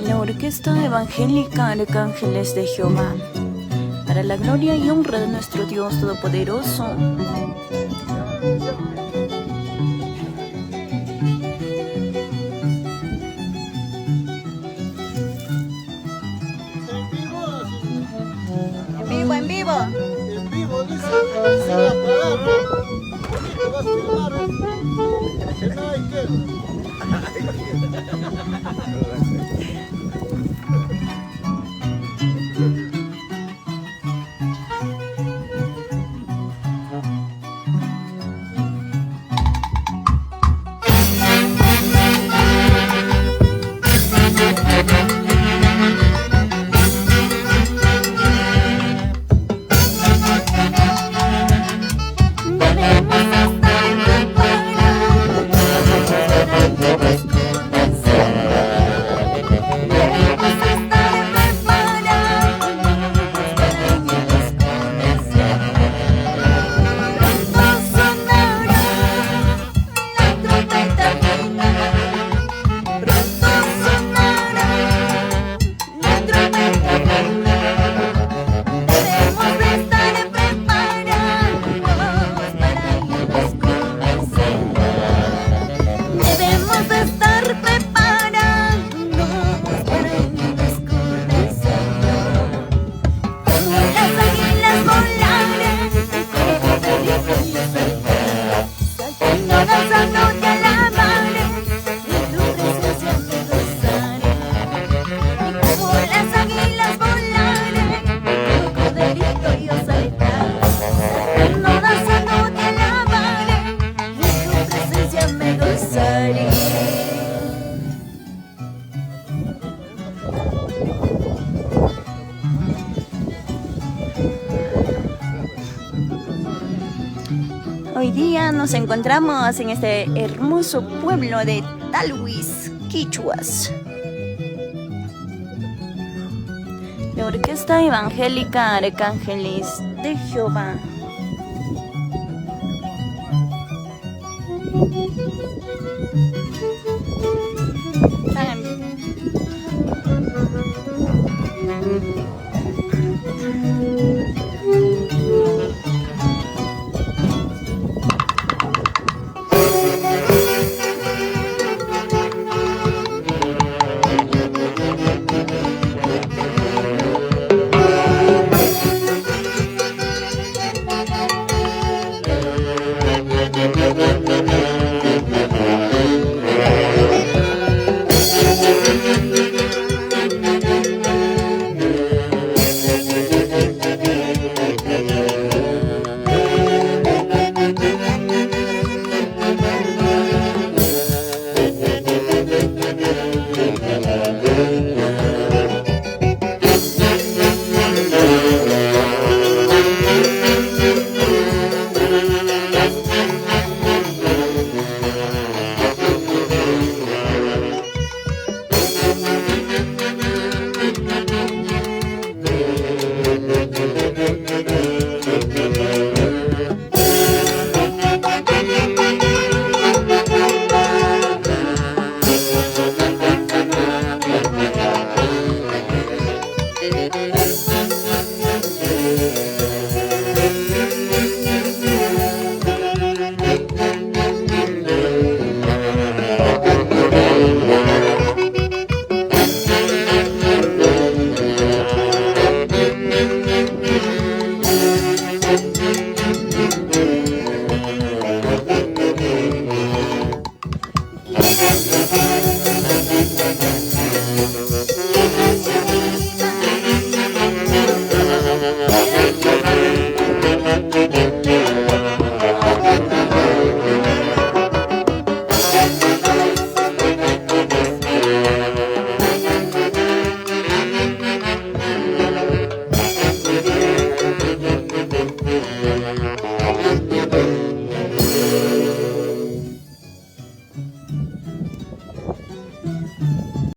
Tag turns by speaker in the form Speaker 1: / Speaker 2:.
Speaker 1: La Orquesta Evangélica Arcángeles de Jehová, para la gloria y honra de nuestro Dios Todopoderoso.
Speaker 2: En vivo, en vivo.
Speaker 3: En vivo, dice, sin apagar, ¿no? Bonito, vas a filmar, ¿eh? Que no hay que.
Speaker 1: Debemos estar preparados para irnos con el Señor. Debemos estar preparados para irnos con el Señor. Pronto sonará la trompeta final. Pronto sonará la trompeta final. Debemos de estar preparados para irnos con el Señor. Debemos de estar preparados para irnos con el Señor. Como las águilas volaré, como cocodrilo yo saltaré, saltando, danzando te alabaré, y en tu presencia me gozaré. Y como las águilas volaré, como cocodrilo yo saltaré, saltando, danzando te alabaré, y en tu presencia me gozaré. Hoy día nos encontramos en este hermoso pueblo de Talhuis, Quichuas. La Orquesta Evangélica Arcángeles de Jehová.